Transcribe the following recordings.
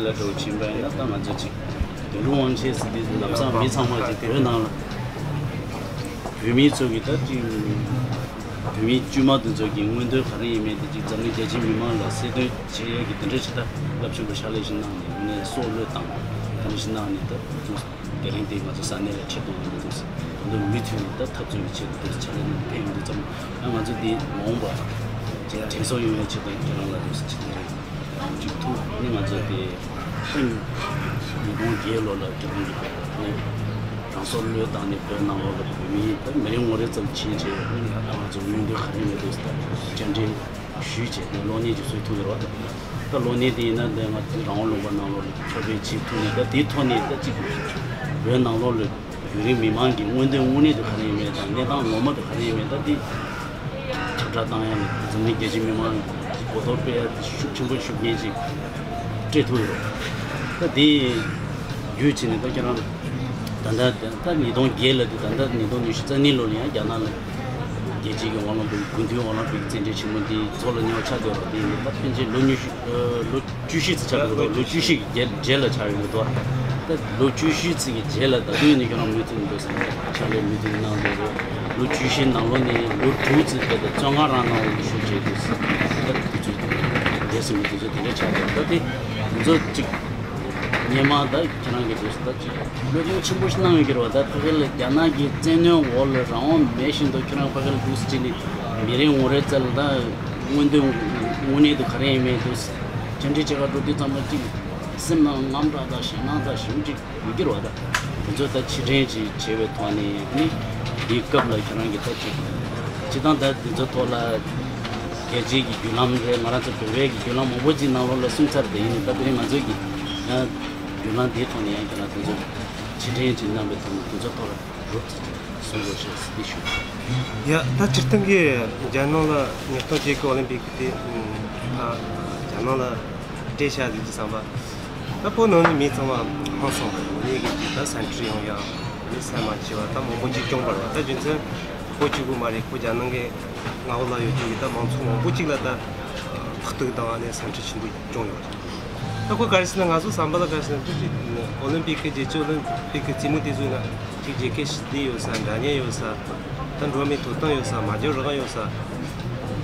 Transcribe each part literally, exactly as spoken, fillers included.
ལ་འགྲོ་ཕྱིན་པ་ཡིན་ན། ད་ང་ཚོ་ཅིག་དོན་ལུ་དབང་ཆེན་ཟེར་དུས་ལམ་སང་མི་ཚང་མ་ཅིག་བོད་ནང་ལ་བོད་མི་ཚོ་གི་ད་ཅིག་བོད་མི་དཀྱུས་མ་དེ་ཚོ་གི་མངོན་འདོད་ག་རེ་ཡིན་མིན་དེ་ཅིག་འཛམ་གླིང་རྒྱལ་སྤྱིའི་མི་མང་ལ་གསལ་སྟོན་བྱེད་ཡས་ཀྱི་དེ་འདྲ་ཞིག་ད་རླབས་ཆེན་པོ་ཕྱག་ལས་ཤིག་གནང་ནས། ཡིན་ནའི་སྲོག་བློས་བཏང་དེ་འདྲ་ཞིག་གནང་ནས། ད་དེ་རིང་དེ་ང་ཚོ་ས་གནས་ལ་ཁྲིད་གཏོང་ཡོང་གི་འདུག་ཟེར། ད་དུང་མུ་མཐུད་ནས་ད་འཐབ་རྩོད་ཀྱི་ཆེད་དུ་དེ་ཕྱག་ལས་གནང་ཕེབས་ཡོང་དུས་ཙམ་ལ། ང་ཚོ་འདི་མ་འོངས་པ་ཅིག་དྲན་གསོ་ཡོང་བའི་ཆེད་དུ་ཁྱེད་རང་ལ་དེ་ཅིག་དེ་རིང་ཅིག་ཐུག་ནི། ང་ཚོ་དེ་ཉིས་སྟོང་བརྒྱད་ལོ་ལ་ཁྱེད་རང་གི་ནི་རང་སྲོག་བློས་བཏང་ནས་བོད་ནང་ལོགས་ལ་བོད་མི་ད་མི་རེ་ངོ་རེ་ཙམ་ཕྱིན་བྱས། ད་ང་ཚོ་མངོན་འདོད་ག་རེ་མེད་འདུག་ཟེར། ད་བཅར་འདྲི་ཞུས་བྱས་ནས་གློག་བརྙན་ཅིག་བཟོ་ཐུབ་ཡོད་རེད་བ། ད་གློག་བརྙན་དེ་ཡིན་ན་ད་ང་ཚོ་རང་དབང་ལུང་པ་ནང་ལོགས་ལ་ཕྱོགས་སྒྲིག་བྱེད་ཐུབ་ནས། ད་དེའི་ཐོག་ནས་ད་ཅིག་བོད་ནང་ལོགས་ལ་བོད་རིགས་མི་མང་གི་མངོན་འདོད་དངོས་གནས་དེ་ག་རེ་ཡིན་མིན་དང་། གནས་སྟངས་ངོ་མ་དེ་ག་རེ་ཡིན་མིན། ད་དེ་ཁྱབ་བསྒྲགས་བཏང་ཡ་ལ་འཛམ་གླིང་རྒྱལ་སྤྱིའི་མི་མང་གི་གོ་རྟོགས་སྤེལ་ཡ་དེ་ཤུགས་ཆེན་པོ་ཤུགས་རྐྱེན་ཅིག་སྤྲད་ཐུབ་ཡོད། ད་དེ་བརྒྱུད་བྱས་ནས་ད་ཁྱེད་རང་ད་ལྟ་ད་ཉིས་སྟོང་བརྒྱད་ལ་དེ། ད་ལྟ་ཉིས་སྟོང་ཉི་ཤུ་རྩ་གཉིས་ལོ་ལ་ཡང་རྒྱ་ནག་ལ་རྒྱལ་སྤྱིའི་གི་ཨོ་ལིམ་པིག་དགུན་དུས་ཨོ་ལིམ་པིག་རྩེད་འགྲན་ཆེན་མོ་འདི་རྫོགས་ལ་ཉེ་བ་ཆགས་བསྡད་ཡོད་རེད། དེ་ཡིན་ད་ཕན་ཆད་ལོ་ཉི་ཤུ་ལོ་བཅུ་བཞི་ཙམ་ཆགས་ཀྱི་འདུག་ལོ་བཅུ་བཞི་གི་རྗེས་རྗེས་ལ་ཆགས་ཡོང་གི་འདུག་ད་ལོ་བཅུ་བཞི་ཙམ་གི་རྗེས་ལ་ད་དུང་ནི་ཁྱོད་རང་མུ་མཐུད་ནས་འདུག་ཟེར་ནས་ཕྱག་ལས་མུ་མཐུད་གནང་བསྡད་རེད། ལོ་བཅུ་བཞི་ནང་ལོགས་ནས་ལོ་དྲུག་ཙམ་བསྡད་དེ་བཙོན་ཁང་རང་ནང་ལ་བཞུགས་བྱས་འདུག་ཟེར། ད་དུས་ཚོད་འདས་ཟིན་པའི་དུས་ཚོད་དེ་འདྲ་ཆགས་འདུག་ད་དེ་ང་ཚོ་གཅིག་སྔོན་མ་ད་ཁྱེད་རང་གིས་འདུག་ཟེར། ད་གཅིག་བློས་གཏོང་ཆེན་པོ་ཞིག་གནང་ཡོད་ཀྱི་རེད་བ། ད་ཕ་གི་ལ་རྒྱ་ནག་གི་བཙན་གནོན་འོག་ལ་རང་དབང་མེད་བཞིན་དུ་ཁྱེད་རང་ཕ་གི་ལ་འདུག་ཟེར་བྱས་ནས་མི་རེ་ངོ་རེ་རྩ་ལ་ད་མངོན་འདོད་དངོས་གནས་དེ་ག་རེ་ཡིན་མིན་དེ་བཅར་འདྲི་བྱེད་གར་འགྲོ་དུས་ཙམ་པ་ཅིག་སེམས་ནང་དངངས་སྐྲག་དང་ཞེད་སྣང་དང་ཞེ་པོ་ཅིག་ཡོད་ཀྱི་རེད་བ། ད་དེ་ཚོ་ད་ཕྱིར་དྲན་ཅིག་བྱེད་པའི་ཐོག་ནས་ནི། དེའི་སྐབས་ལ་ཁྱེད་རང་གིས་ད་ཅིག་སྤྱིར་བཏང་ད་དེ་ཚོ་ཐོག་ལ་རྒྱལ་སྤྱིའི་གི་བརྒྱུད་ལམ་རེད། ང་རང་ཚོ་བོད་པའི་གི་བརྒྱུད་ལམ་མང་པོ་ཅིག་ནང་ལོགས་ལ་གསུངས་ཚར། དེ་ཡིན་ད་དེ་རིང་ང་ཚོའི་གི་ཡང་བརྒྱུད་ལམ་དེའི་ཐོག་ནས་ཡང་ཁྱེད་རང་དེ་ཚོ་ཕྱིར་དྲན་ཅིག་གནང་བའི་ཐོག་ནས་དེ་ཚོ་ཐོག་ལ་རོབ་ཙམ་ཅིག་གསུང་རོགས་ཞེས་འདི་ཞུ། ཡ། ད་སྤྱིར་བཏང་གི་རྒྱ་ནག་ལ་ཉིས་སྟོང་བརྒྱད་ཀྱི་ཨོ་ལིམ་པིག་དེ་ཕ་རྒྱ་ནག་ལ་སྤྲད་བཞག་ཟེར་གྱི་བསམ་པ། ད་བོད་ནང་ནས་མི་ཚང་མ་ཧང་སང་། ངོ་ནས་གི་ཅིག་ད་སེམས་ཁྲལ་ཡོང་ཡ། ངོ་ནས་སེམས་མ་སྐྱིད་པ་ད་མང་པོ་ཅིག་བྱུང་བ་རེད་བ། ད་རྒྱུ་མཚན་ཁོ་གཅིག་པུ་མ་རེད། ཁོ་རྒྱ་ནག་གི་མངའ་འོག་ལ་ཡོད་ཅིག་གི་ད་མང་ཚོགས་མང་པོ་ཅིག་ལ་ད་ཕོག་ཐུག་བཏང་བ་ནས་སེམས་ཁྲལ་ཆེན་པོ་བྱུང་ཡོད་རེད། ད་ཁོ་ག་རེ་ཟེར་ན། ང་ཚོ་བསམ་པ་ལ་ག་རེ་ཟེར་ན། ཅིག་ཅིག་ཨོ་ལིམ་པིག་གི་རྒྱལ་སྤྱིའི་ཨོ་ལིམ་པིག་གི་རྩེད་མོ་དེ་ཚོ་ཡིན་ན་ཅིག་རྒྱལ་ཁའི་ཞི་བདེ་ཡོད་ས། འདྲ་མཉམ་ཡོད་ས། ད་འགྲོ་བ་མིའི་ཐོབ་ཐང་ཡོད་ས། མ་འཇོག་རང་ཡོད་ས།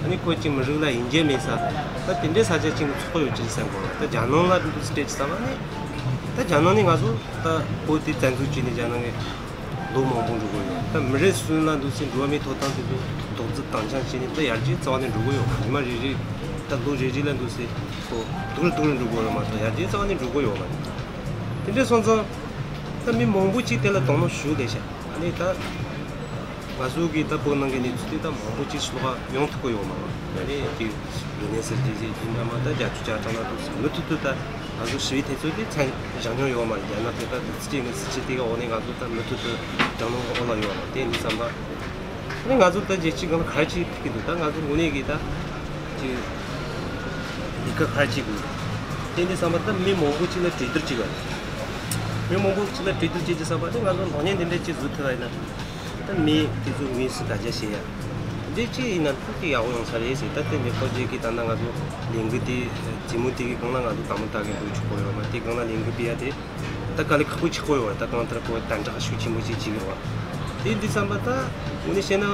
ཨ་ནི་ཁོ་ཅིག་མི་རིགས་ལ་དབྱེ་འབྱེད་མེད་ས། ད་དེ་འདྲའི་ས་ཆ་ཅིག་ནས་ཚོགས་ཡོད་ཅེས་བསམ་གོ། ད་རྒྱ་ནག་ལ་འདུག་སེ་སྤྲད་ཅིག་བསམ་པ་ནི། ད་རྒྱ་ནག་ནི་ང་ཚོ་ད་བོད་དེ་བཙན་འཛུལ་བྱས་ནས་རྒྱ་ནག་གི་ལོ་མང་པོ་འགྲོ་གི་ཡོད། ད་མི་རེ་ཟུང་ལ་འདུག་སེ་འགྲོ་བ་མིའི་ཐོབ་ཐང་དེ་ཚོ་རྡོག་རྫིས་དམ་བཅའ་བྱས་ནས་ད་ཡར་རྒྱས་རྩ་བ་ནས་འགྲོ་གི་ཡོད། ཉི་མ་རེ་རེ་ད་ལོ་རེ་རེ་ལ་འདུག་སེ་ཁོ་སྡུག་རུ་སྡུག་རུ་འགྲོ་གི་ཡོད་མ་གཏོགས་ཡར་རྒྱས་རྩ་བ་ནས་འགྲོ་གི་ཡོད་མ་རེད། དེ་འདྲ་སོང་ཙང་ད་མི་མང་པོ་ཅིག་དེ་ལ་དོ་སྣང་ཞུ་བསྡད་ཤག་ཨ་ནི་ད་ང་ཚོ་གི་ད་བོད་ནང་གི་གནས་ཚུལ་དེ་ད་མང་པོ་ཅིག་ཕྱི་ལོགས་ཡོང་ཐུབ་ཀྱི་ཡོད་མ་རེད། ཨ་ནི་དེ་ལོ་ནས་ཟེར་གྱི་ཟེར་གྱི་འདྲ་མ། ད་རྒྱ་ཆུ་ཇ་གྲང་ལ་འདུག་སེ་མུ་མཐུད་དུ་ད་ང་ཚོ་ཞི་བའི་དེ་ཚོ་དེ་མཚན་བཞག་མྱོང་ཡོད་མ་རེད། རྒྱ་ནག་དེ་ད་དུས་ཚོད་ཅིག་ནས་སྲིད་ཇུས་དེ་ག་འོག་ནས་ང་ཚོ་ད་མུ་མཐུད་དུ་རྒྱ་ནག་གི་འོག་ལ་ཡོད་རེད། དེ་ཡིན་དུས་ཙམ་པ་ཨ་ནི་ང་ཚོ་ད་རྒྱལ་སྤྱིའི་སྒང་ལ་ག་རེ་བྱེད་ཐུབ་ཀྱི་འདུག་ད་ང་ཚོ་དངོས་གནས་ཀྱི་ད་ཅིག་ལས་ཀ་ག་རེ་བྱེད་དགོས། དེ་ཡིན་དུས་ཙམ་པ་ད་མི་མང་པོ་ཅིག་ལ་གྲོས་བསྡུར་བྱེད་དགོས། མི་མང་པོ་ཅིག་ལ་གྲོས་བསྡུར་བྱེད་དུས་ཙམ་པ་ད་ང་ཚོ་གློག་བརྙན་དེ་འདྲ་ཅིག་བཟོ་ཐུབ་པ་ཡིན་ན། ད་མི་དེ་ཚོ་དངོས་སུ་དག་ཆ་བྱེད་ཡ། འདི་ཅི་ཡིན་ན་ད་དེ་ཡག་པོ་ཡོང་ས་རེད་ཟེར། ད་དེ་ཉེ་ཁོ་རྗེས་ཀྱི་ད་ལྟ་ང་ཚོ་ལས་འགུལ་དེ་རྩེད་མོ་དེ་གི་སྒང་ལ་ང་ཚོ་དང་པོ་ད་གི་འགྲོ་ཆོག་གི་ཡོད་མ། དེ་སྒང་ལ་ལས་འགུལ་སྤེལ་ཡ་དེ་ད་དཀའ་ལས་ཁག་པོ་ཆགས་ཀྱི་ཡོད་རེད། ད་གང་ལྟར་ཁོ་དམ་དྲག་ཤུགས་ཆེན་པོ་ཞིག་བྱེད་ཀྱི་ཡོད་རེད། དེ་འདི་བསམ་པ་ད་དངོས་གནས་བཤད་ན་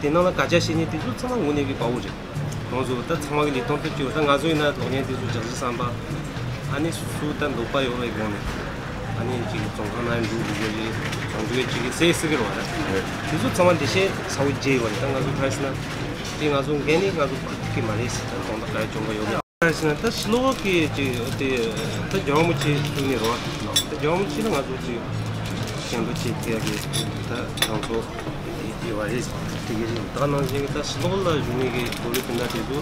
དེ་ནང་ལ་དག་ཆ་བྱེད་མཁན་དེ་ཚོ་ཚང་མ་དངོས་གནས་ཀྱི་དཔའ་བོ་རེད། ཁོང་ཚོ་ད་ཚང་མ་གི་ལས་དོན་ཐུབ་ཀྱི་ཡོད། ད་ང་ཚོ་ཡིན་ན་གློག་བརྙན་དེ་ཚོ་རྒྱག་གཞི་བསམ་པ། ཨ་ནི་སོ་སོ་ད་འདོད་པ་ཡོད་པའི་སྒོ་ནས་ཨ་ནི་ཅིག་བཙོན་ཁང་ནང་འགྲོ་དགོས་ཀྱི་རེད། བཙོན་འཇུག་ཅིག་གི་སེ་སི་གི་རེད་བ། ད་དེ་ཚོ་ཚང་མ་འགྲེལ་བཤད་ཚ་བོ་བརྒྱབ་ཡོད་རེད། ད་ང་ཚོ་ག་རེ་ཟེར་ན་དེ་ང་ཚོ་འགན་ནི་ང་ཚོ་ཁུར་ཐུབ་ཀྱི་མ་རེད་ཟེར། ད་དོན་དག་ག་རེ་བྱུང་གི་ཡོད་མེད། ག་རེ་ཟེར་ན་ད་ཕྱི་ལོགས་ཀྱི་ཅིག་དེ་ད་རྒྱལ་བ་རིན་པོ་ཆེ་ཐུག་ནས་རེད་བ། ད་རྒྱལ་བ་རིན་པོ་ཆེ་ལ་ང་ཚོ་ཅིག་ཞེན་པ་ཅིག་ཐེབས་ཀྱི་ད་ང་ཚོ། ཡོད་པ་རེད། དེ་གི་རེད། ད་ནང་བཞིན་གྱི་ད་ཕྱི་ལོགས་ལ་བཞུགས་མཁན་གྱི་བོད་རིགས་སྤུན་ཟླ་དེ་ཚོ་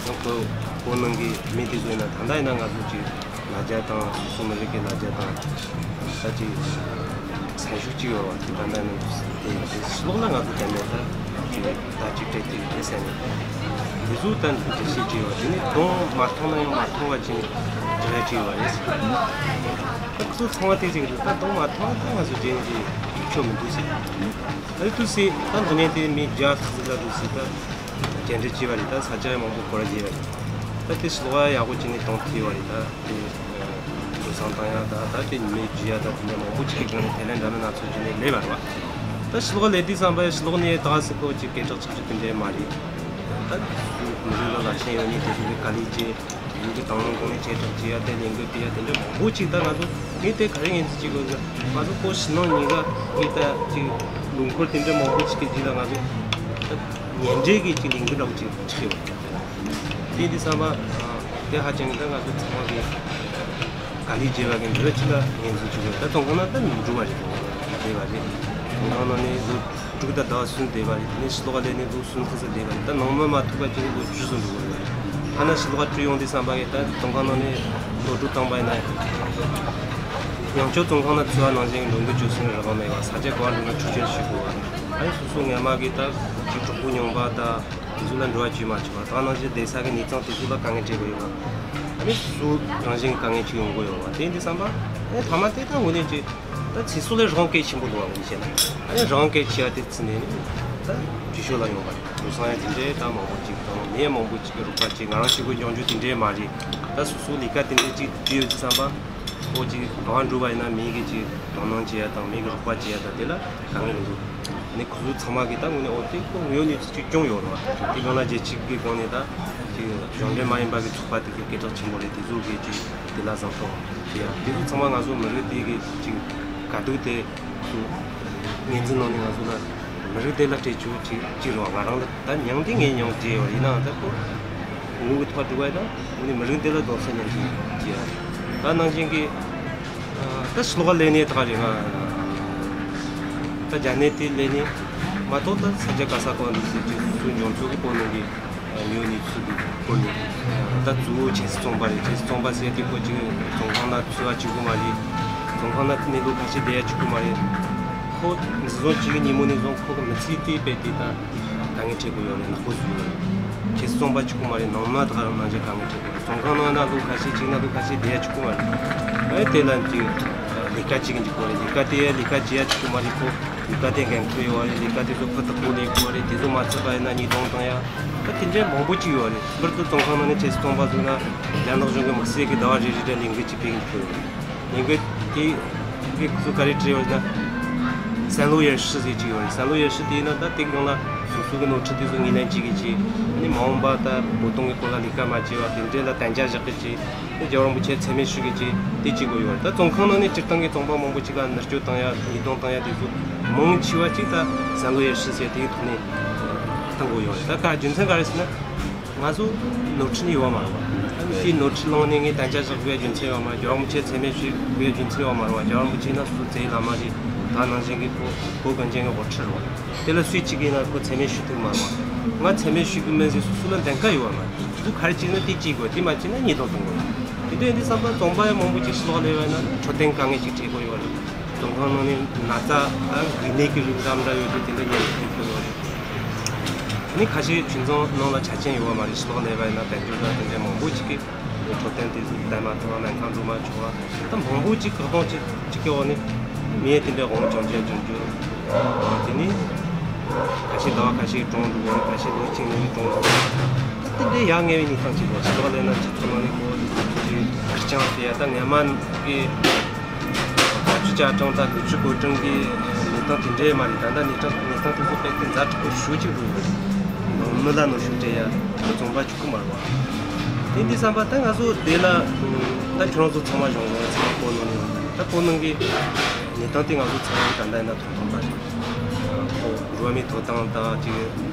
ཡང་བོད་བོད་ནང་གི་མི་དེ་ཚོ་ཡིན་ན་ད་ལྟ་ཡིན་ན་ང་ཚོ་ཅིག་ལ་རྒྱ་དང་སོ་སོ་མི་རིགས་ཀྱི་ལ་རྒྱ་དང་ད་ཅིག་སེམས་ཤུགས་ཅིག་ཡོད་པ་དེ་ད་ལྟ་ཡིན་ན་དེ་ཡོད་རེད། ཕྱི་ལོགས་ལ་ང་ཚོ་དེ་ནས་ད་ཅིག་ད་ཅིག་སྤྲད་དེ་ཡོད་རེད་ཟེར་ནས་དེ་ཚོ་ད་འགྲེལ་བཤད་ཅིག་ཡོད་པ་དེ་ནི་གདོང་མ་མཐོང་ན་ཡང་མ་མཐོང་བ་ཅིག་ནས་འགྲེལ་བཤད་ཅིག་ཡོད་པ་རེད་ཟེར། ད་ཁོ་ཚོ་ཚང་མ་དེ་ཅིག་རེད། ད་གདོང་མ་མཐོང་ན་ད་ང་ཚོ་རྗེས་ནས་ཅིག་ཆོ་མི་འདུག་ཟེར། ཨ་ནི་འདུག་སེ་ད་འདི་ནས་དེ་མི་བརྒྱ་ལྷག་ཙམ་ལ་འདུག་སེ་ད་མཇལ་འཕྲད་བྱས་པ་རེད། ད་ས་ཆ་ཡང་མང་པོ་སྐོར་ར་བྱས་པ་རེད། ད་དེ་ཕྱི་ལོགས་ཡག་པོ་བྱས་ནས་གཏོང་ཐུབ་ཡོད་པ་རེད། ད་དེ་ ཚང་བཏང་ཡ་ད་ད་དེ་ཉི་མའི་རྒྱུ་ཡ་ད་དེ་འདྲ་མང་པོ་ཅིག་གི་སྒང་ནས་ཐའི་ལན་འདྲ་མིན་སྣ་ཚོགས་བརྒྱུད་ནས་ལས་པ་རེད་བ། ད་ཕྱི་ལོགས་ལས་དུས་ཙམ་པ་ཕྱི་ལོགས་ནས་ད་སི་ཁོ་ཅིག་སྐད་གྲགས་ཆགས་རྒྱུ་དེ་འདྲ་མ་རེད། ད་མི་རིགས་ལ་ལ་ཞེན་ཡོད་ནས་དེ་ཚོ་གི་དཀའ་ལས་བྱས། ཡུལ་གྱི་དང་བླངས་སྒོ་ནས་ཆེ་དྲག་བྱེད་ཡ་དེ་ལས་འགུལ་སྤེལ་ཡ་དེ་འདྲ་མང་པོ་ཅིག་ད་ང་ཚོ་ངས་དེ་ག་རེ་ངན་ཚིག་ཅིག་དགོས་ཟེར་ང་ཚོ་ཁོ་ཕྱི་ནང་གཉིས་ཀ་ངས་ད་ཅིག་ལུང་འཁོར་དེ་འདྲ་མང་པོ་ཅིག་གི་རྗེས་ལ་ང་ཚོ་ད་ཉེ་འབྲེལ་གྱི་ཅིག་ལས་འགུལ་འདྲ་བོ་ཅིག་ཆགས་ཡོད། དེ་འདི་བསམ་པ་དེ་ཧ་ཅང་གི་ད་ང་ཚོ་ཚང་མ་གི་ག་ལེ་བྱེད་པ་གི་འདི་ལ་ཅི་ལ་ངན་ཚིག་ཅིག་དགོས། ད་ཚོང་ཁང་ན་ད་མི་འགྲོ་བ་རེད། བསྡད་པ་རེད། ཚོང་ཁང་ནང་ནས་ལོ་དྲུག་དང་ཟླ་བ་གསུམ་བསྡད་པ་རེད། དེ་ནས་ཕྱི་ལོགས་ལ་སླེབས་ནས་ལོ་གསུམ་ལྷག་ཙམ་བསྡད་པ་རེད། ད་ནང་མི་མ་ཐུག་པ་ཅིག་ལོ་བཅུ་ཙམ་འགྲོ་གི་རེད། ཐ་ན་ཕྱི་ལོགས་བྲོས་ཡོང་དུས་བསམ་པ་གི་ད་ཚོང་ཁང་ནང་ནས་ལོ་དྲུག་བཏང་པ་ཡིན་ན་ཡང་ཁྱོད་ཚོང་ཁང་ན་འཚོ་བ་ནང་བཞིན་འགྲོ་འདུག་བཅོས་སུན་རག་མེད་པ། ས་ཆ་ག་བ་འགྲོ་ན་འཕྲོག་བཅོམ་བྱེད་དགོས་པ། ཨ་ནི་སོ་སོ་སྔ་མ་གི་ད་ཅིག་གྲོགས་པོ་ཉུང་པ་ད་དེ་ཚོ་ལ་འགྲོ་བ་བྱེད་མ་ཆོག་པ། ད་ནང་བཞིན་བསྡད་ས་གི་གནས་སྟངས་དེ་ཚོ་ལ་དཀའ་ངལ་འཕྲད་དགོས་ཡོད་པ། ཨ་ནི་སོ་སོ་རང་བཞིན་གྱི་དཀའ་ངལ་ཅིག་ཡོང་གི་ཡོད་པ། དེ་འདི་བསམ་པ་ཨ་ནི་ཐ་མ་དེ་ད་དངོས་གནས་ཀྱི། ད་ཚེ་སྲོག་ལས་རང་གལ་ཆེན་པོ་འདུག་བ། ངས་བཤད་ན་ཨ་ནི་རང་གལ་ཆེ་བ་དེ་བརྩིས་ནས་ནི་ད་ཇུས་ཤོག་ལ་ཡོང་བ་རེད། དེང་སང་ཡང་དེ་འདྲའི་ད་མང་པོ་ཅིག་དང་ནད་མང་པོ་ཅིག་གི་རོགས་པ་བྱེད། ང་རང་གཅིག་པུ་སྐྱོང་རྒྱུ་དེ་འདྲའི་མ་རེད། ད་སོ་སོ་ལས་ཀ་དེ་འདྲའི་ཅིག་བྱེད་ཡོད་ཅི་བསམ་པ། ཁོ་ཅིག་ག་བ་འགྲོ་བ་ཡིན་ན་མི་གི་ཅིག་དོ་སྣང་བྱེད་ཡ་དང་མི་གི་རོགས་པ་བྱེད་ཡ་ད་དེ་ལ་དཀའ་ངལ་མི་འདུག་ཨ་ནི་ཁོ་ཚོ་ཚང་མ་གི་ད་དངོས་གནས་འོ་དེ་ཁོ་དངོས་ཡོད་གནས་ཚུལ་ཅིག་བྱུང་ཡོད་རེད་བ། དེ་སྒང་ལ་རྒྱལ་སྤྱི་གི་སྒང་ནས་ད་ཅིག་གཞུང་འབྲེལ་མ་ཡིན་པ་གི་ཚོགས་པ་དེ་ཚོ་སྐད་གྲགས་ཆེན་པོ་རེད། དེ་ཚོ་གི་ཅིག་དེ་ལ་བཟང་ཐོག་ཡ་དེ་ཚོ་ཚང་མ་ང་ཚོ་མི་རིགས་དེ་གི་ཅིག་དཀའ་སྡུག་དེ་ཚོ་ངོས་འཛིན་གནང་ནས་ང་ཚོ་ལ་མི་རིགས་དེ་ལ་སྤྲད་ཆོག་ཅིག་ཅིག་རེད་བ། ང་རང་ལ་ད་མྱང་དེ་ངས་མྱང་བརྗེད་ཡོད་ཡིན་ནའང་ད་ཁོ་ངོ་བོའི་ཐོག་འགྲོ་བ་ཡིན་ན་ངོ་ནས་མི་རིགས་དེ་ལ་གདུང་སེམས་མཉམ་སྐྱེད་བྱེད་ཡ། ད་ནང་བཞིན་གི་ད་ཕྱི་ལོགས་ལས་ནས་ད་ག་རེད། ང་ད་རྒྱ་ནད་དེ་ལས་ནས་མ་གཏོགས་ད་ས་ཆ་ག་ས་གང་འདུག་ཟེར་གྱི་སུ་འབྱུང་ཚུལ་གྱི་སྐོར་ནང་གི་ཉོ་ནས་ཚུལ་གྱི་སྐོར་ནས་ད་གཙོ་བོ་ཆེ་སི་ཚོང་པ་རེད། ཆེ་སི་ཚོང་པ་ཟེར་དེ་ཁོ་ཅིག་ཚོང་ཁང་ནང་འཚོ་བ་གཅིག་པུ་མ་རེད། ཚོང་ཁང་ནང་གནས་ལུགས་ཁ་ཤས་བསྡད་ཡ་གཅིག་པུ་མ་རེད། ཁོ་འཛིན་བཟུང་བྱེད་ཀྱི་ཉིན་མོ་ནས་བཟུང་ཁོ་གི་མི་ཚེ་དེ་དཔེ་དེ་ད་དཀའ་ངལ་འཕྲད་དགོས་ཡོད་རེད། ནག་པོ་བཟོས་ཡོད་རེད། ཁྱེད་ཚོ་རྩོམ་པ་གཅིག་པུ་མ་རེད། ནང་མ་དག་རང་ནང་བཞིན་དཀའ་ངལ་འཕྲད་དགོས་རེད། ཚོང་ཁང་ནང་ན་ལོ་ཁ་ཤས་གཅིག་ན་ལོ་ཁ་ཤས་བསྡད་ཡ་གཅིག་པུ་མ་རེད། ཨེ་དེ་ལ་ཅིག་ལས་ཀ་བྱེད་ཀྱི་འཇུག་གོ་རེད། ལས་ཀ་དེ་ལས་ཀ་བྱེད་ཡ་གཅིག་པུ་མ་རེད། ཁོ་ལས་ཀ་དེ་འགན་ཁུར་ཡོད་རེད། ལས་ཀ་དེ་ཚོ་ཁོ་ཐག་པོ་ལས་དགོས་རེད། དེ་ཚོ་མ་ཚར་བ་ཡིན་ན་ཉེས་རྡུང་བཏང་ཡ་ད་དེ་འདྲའི་མང་པོ་ཅིག་ཡོད་རེད། པར་དུ་ཚོང་ཁང་ནང་ནས་ཁྱེད་ཚོ་རྩོམ་པ་བཟོས་ན་རྒྱ་ནག་གཞུང་གི་དམིགས་བསལ་གྱི་ཟླ་བ་རེ་རེ་རེ་ལས་འགུལ་གཅིག་སྤེལ་གྱི་འདུག་ལས་འགུལ་དེ་གི་ཁོ་ཚོ་ག་རེ་བྲིས་ཡོད་ན། བསམ་བློ་ཡར་ཞུ་ཟེར་གྱི་ཡོད་རེད། བསམ་བློ་ཡར་ཞུ་དེ་ཡིན་ན་ད་དེ་གི་ནང་ལ་སོ་སོ་གི་ནོར་འཁྲུལ་དེ་ཚོ་ངོས་ལེན་བྱེད་ཀྱི་བྱེད། ཨ་ནི་མ་འོངས་པ་ད་བོད་དོན་གི་སྐོར་ལ་ལས་ཀ་མ་བྱས་པ་དེ་འདྲས་ལ་གཏན་འཇགས་བཞག་གི་བྱེད། དེ་རྒྱལ་བ་རིན་པོ་ཆེ་མཚན་སྨད་ཞུ་གི་བྱེད་དེ་བྱེད་དགོས་ཡོད་རེད། ད་ཚོང་ཁང་ནང་ནས་སྤྱིར་བཏང་གི་ཚོང་པ་མང་པོ་ཅིག་ལ་མནར་གཅོད་བཏང་ཡ་ཉེས་རྡུང་བཏང་ཡ་དེ་ཚོ་མང་ཆེ་བ་ཅིག་ད་བསམ་བློ་ཡར་ཞུ་ཟེར་དེའི་ཐོག་ནས་བཏང་དགོས་ཡོད་རེད། ད་ག་རྒྱུ་མཚན་ག་རེ་ཟེར་ན། ང་ཚོ་ནོར་འཁྲུལ་ཡོད་པ་མ་རེད་བ། དེའི་ནོར་འཁྲུལ་བླངས་ནས་ངས་གཏན་འཇགས་བཞག་དགོས་རྒྱུ་མཚན་ཡོད་མ་རེད། རྒྱལ་བ་རིན་པོ་ཆེ་མཚན་སྨད་ཞུ་དགོས་རྒྱུ་མཚན་ཡོད་མ་རེད་བ། རྒྱལ་བ་རིན་པོ་ཆེ་ཡིན་ན་སུ་རྩ་བའི་བླ་མ་རེད། ད་ནང་བཞིན་གྱི་བོད་བོད་གངས་ཅན་གྱི་དབུ་ཁྲིད་རེད་བ། དེ་ལ་སུས་གཅིག་ཡིན་ན་ཁོ་མཚན་སྨད་ཞུ་ཐུབ་མ་རེད་བ། ང་མཚན་སྨད་ཞུ་གི་མིན་ཟེར་སུ་སུ་ལ་འདེམས་ཀ་ཡོད་བ་མ་རེད། སུ་ག་རེ་བྱས་ན་དེ་བྱེད་དགོས། དེ་མ་བྱས་ན་ཉེས་རྡུང་གཏོང་དགོས། དེ་དོན་འདི་བསམ་པ་ཚོང་པ་ཡང་མང་པོ་ཅིག་ཕྱི་ལོགས་ལས་བ་ཡིན་ན་འཕྲོད་བསྟེན་དཀའ་ངལ་ཅིག་འཕྲད་དགོས་ཡོད་རེད། ཚོང་ཁང་ནང་ནས་ན་ཚ་དང་འགོས་ནད་ཀྱི་རིགས་འདྲ་མི་འདྲ་ཡོད་དུས་དེ་འདྲ་ཉེན་ཁ་ཐོན་ཡོད་རེད། ཨ་ནི་ཁ་ཤས་ཁྱིམ་ཚང་ནང་ལ་ཆ་རྐྱེན་ཡོད་པ་མ་རེད། ཕྱི་ལོགས་ནས་བ་ཡིན་ན་དཔལ་འབྱོར་དང་དེ་འདྲའི་མང་པོ་ཞིག་གིས་འཕྲོད་བསྟེན་དེ་ཚོ་བསྟེན་མ་ཐུབ་པ། སྨན་ཁང་འགྲོ་མ་ཆོག་པ། ད་མང་པོ་ཅིག་བཀག་སྡོམ་ཅིག་ཅིག་གི་འོག་ནས་མི་དེ་འདྲའི་དབང་བྱང་ཅན་འབྱུང་རྒྱུ། དེ་ནས་ཁ་ཤས་ཟླ་བ་ཁ་ཤས་གྲོངས་འགྲོ་གི་རེད། ཁ་ཤས་ལོ་གཅིག་གཉིས་གྲོངས་འགྲོ་གི་རེད། ད་དེ་འདྲའི་ཡ་ང་བའི་གནས་སྟངས་ཅིག་འདུག་ཕྱི་ལོགས་ལས་ན་སྤྱི་ཚོགས་ནང་ནས་གོ་ཅིག་ཁེར་རྐྱང་དེ་ཡ་ད་ངན་མ་གི་བཀའ་ཆོས་བཅའ་ཁྲིམས་དང་ལུགས་སྲོལ་བཀོད་ཁྲིམས་ཀྱི་གནས་སྟངས་དེ་འདྲའི་མ་རེད། ད་ལྟ་གནས་སྟངས་གནས་སྟངས་དེ་ཚོ་དཔེ་དེ་ཛ་དྲག་པོ་ཞེ་ཅིག་འགྲོ་གི་རེད། ནང་མི་ལ་གནོན་ཤུགས་སྤྲད་ཡ་ཚོང་པ་གཅིག་པུ་མ་རེད་བ། དེ་འདི་བསམ་པ་ད་ང་ཚོ་དེ་ལ་ད་ཁྱོད་རང་ཚོ་ཚང་མ་གཞུང་གི་ཚང་མ་བོད་ནང་ནས་ད་བོད་ནང་གི་གནས་སྟངས་དེ་ང་ཚོ་ཚང་མ་ད་ལྟ་ཡིན་ན་ཐོབ་ཐང་པ་རེད། འགྲོ་བ་མིའི་ཐོབ་ཐང་དང་ཅིག་